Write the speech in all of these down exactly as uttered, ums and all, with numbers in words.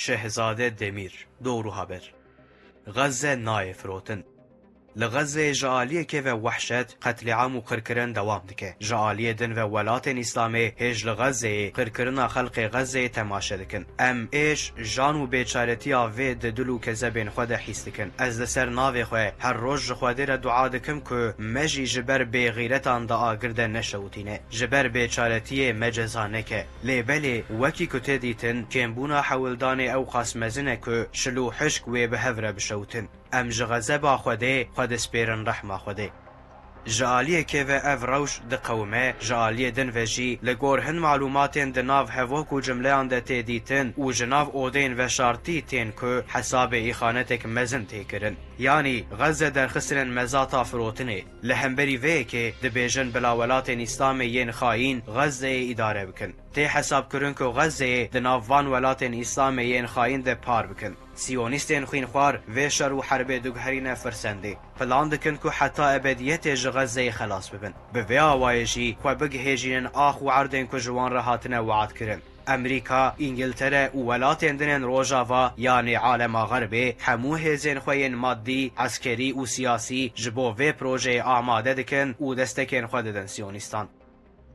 Şehzade Demîr, dor û haber. Xezze nayê firotin. Li Xezzeyê ji aliyekê ve wehşet, qetlîam û qirkirin dewam dike. Ji aliyê din ve welatên Îslamê hêj li Xezzeyê qirkirina xelkê Xezzeyê temaşe dikin. Em êş, jan û bêçaretiya vê di dil û kezebên xwe de hîs dikin. Ez li ser navê xwe her roj ji Xwedê re dua dikim ku me jî ji ber bêxîretan di agir de neşewitîne. Ji ber bêçaretiyê me ceza neke. Lê belê, wekî ku tê dîtin, kêmbûna hewildanê ew qas mezin e ku şil û hişk wê bi hev re bişewtin. Em ji xezeba Xwedê xwe dispêrin rehma Xwedê. Ji aliyekê ve ev rewş diqewime, ji aliyê din ve jî li gor hin malûmatên di nav hevok û cimleyan de tê dîtin û ji nav odeyên veşartî tên ku hesabê îxanetek mezin tê kirin. Yanî Xezze derxistinên mezata firotinê. Li hemberî vê yekê dibêjin bila welatên Îslamê yên xayîn Xezzeyê îdare bikin. Tê hesabkirin ku Xezzeyê di nav van welatên Îslamê yên xayîn de par bikin. Siyonîstên xwînxwar vê şer û herbê diguherîne firsendê. Plan dikin ku heta ebediyetê ji Xezzeyê xelas bibin. Bi vê awayê jî xwe bigihêjînin ax û erdên ku ji wan re hatine weadkirin. Amerîka, Îngiltere û welatên din ên Rojava, yanê alema Xerbê, hemû hêzên xwe yên maddî, eskerî û siyasî ji bo vê projeyê amade dikin û destekên xwe didin Siyonîstan.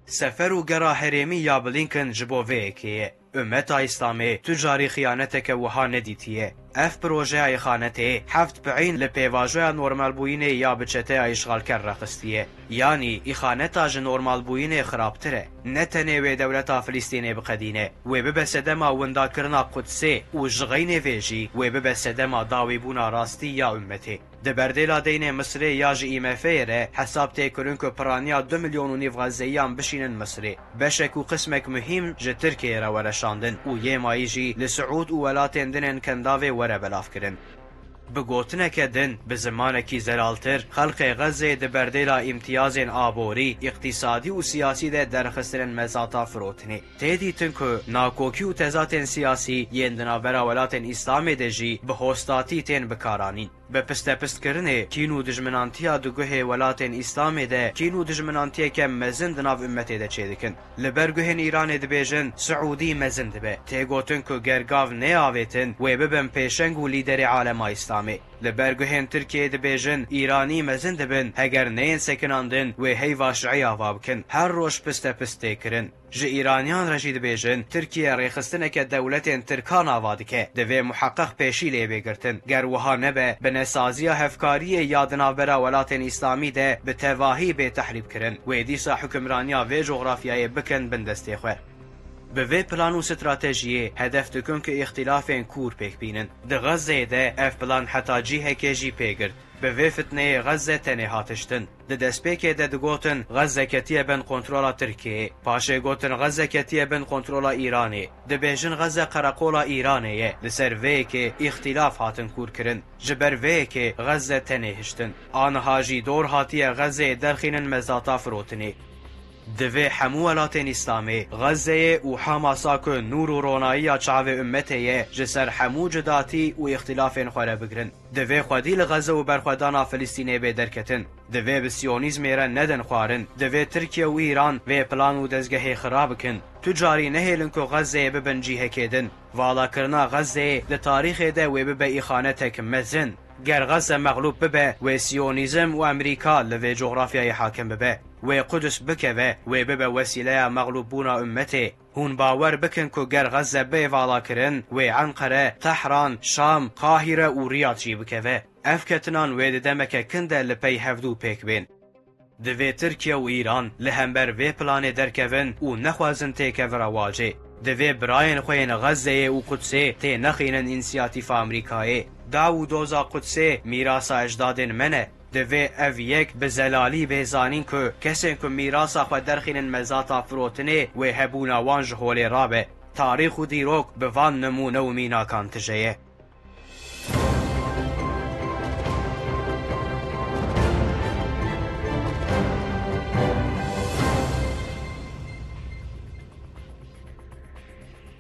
Sefer û gera herêmî ya Blinken ji bo vê yekê ye. Ummeta Îslamê tu carî xiyaneteke wiha nedîtiye. Ev projeya îxanetê heft pi'în li pêvajoya normalbûyînê ya bi çeteya îşxalker rexistiye. Yanî îxaneta ji normalbûyînê xirabtir e. Ne tenê wê dewleta Filistînê biqedîne, wê bibe sedema windakirina Qudsê û ji xeynê vê jî wê bibe sedema dawîbûna rastî ya ummetê. Di berdêla deynê Misirê ya ji IMF'ê re hesab tê kirin ku piraniya du milyon û nîv Xezzeyiyan bişînin Misirê. Beşek û qismek muhîm ji Tirkiyeyê re were şandin û yê mayî jî li Siûd û welatên din ên Kendavê were belavkirin. Bi gotineke din, bi zimanekî zelaltir, xelkê Xezzeyê di berdêla îmtiyazên aborî, îqtîsadî û siyasî de derxistinên mezata firotinê. Tê dîtin ku nakokî û tezatên siyasî yên di navbera welatên Îslamê de jî bi hostatî tên bikaranîn. Bi pistepistkirinê kîn û dijminantiya di guhê welatên Îslamê de kîn û dijminantiyeke mezin di nav ummetê de çêdikin. Li ber guhên Îranê dibêjin, Siûdî mezin dibe. Tê gotin ku ger gav neyavêtin, wê bibin pêşeng û lîderê alema Îslamê. Li ber guhên Tirkiyeyê dibêjin, Îranî mezin dibin, heger neyên sekinandin, wê heyva şiî ava bikin. Her roj pistepist tê kirin. Ji Îraniyan re jî dibêjin, Tirkiye rêxistineke dewletên Tirkan ava dike, divê muheqeq pêşî lê bê girtin. Ger wiha nebe, bi nesaziya hevkariyê ya di navbera welatên Îslamî de bi tevahî bê tehrîb kirin. Wê dîsa hukimraniya vê cografyayê bikin bin destê xwe. Bi vê plan û stratejiyê hedef dikin ku îxtilafên kûr pêk bînin. Di Xezzeyê de ev plan heta cihekê jî pê girt. Bi vê fitneyê Xezze tenê hat hiştin. Di destpêkê de digotin Xezze ketiye bin kontrola Tirkiyeyê. Paşê gotin Xezze ketiye bin kontrola Îranê. Dibêjin Xezze qereqola Îranê ye. Li ser vê yekê îxtilaf hatin kûrkirin. Ji ber vê yekê Xezze tenê hiştin. Aniha jî dor hatiye Xezzeyê derxînin mezata firotinê. Divê hemû welatên Îslamê Xezzeyê û Hamasa ku nûr û ronayiya çavê ummetê ye, ji ser hemû cudatî û îxtilafên xwe re bigrin. Divê xwedî li Xezze û berxwedana Filistînê bê derketin. Divê bi siyonîzmê re nedin xwarin. Divê Tirkiye û Îran vê plan û dezgehê xira bikin. Tu carî nehêlin ku Xezzeyê bibin cihekê din. Valakirina Xezzeyê di tarîxê de wê bibe îxanetek mezin. Ger Xezze mexlûb bibe, wê siyonîzm û Amerîka li vê cografyayê hakim bibe. Wê Qudus bikeve, wê bibe wesîleya mexlûbbûna ummetê. Hûn bawer bikin ku ger Xezze bê valakirin, wê Enqere, Tehran, Şam, Qahîre û Riyad jî bikeve. Ev ketinan wê di demeke kin de li pey hevdû pêk bên. Divê Tirkiye û Îran li hember vê planê derkevin û nexwazin têkevira wacê. Divê birayên xwe yên Xezzeyê û Qudsê tênexînin însiyatîfa Amerîkayê. Daw û doza Qudsê mîrasa ecdadên me ne. Divê ev yek bi zelalî bê zanîn ku kesên ku mîrasa xwe derxînin mezata firotinê, wê hebûna wan ji holê rabe. Tarîx û dîrok bi van nimûne û mînakan tije ye.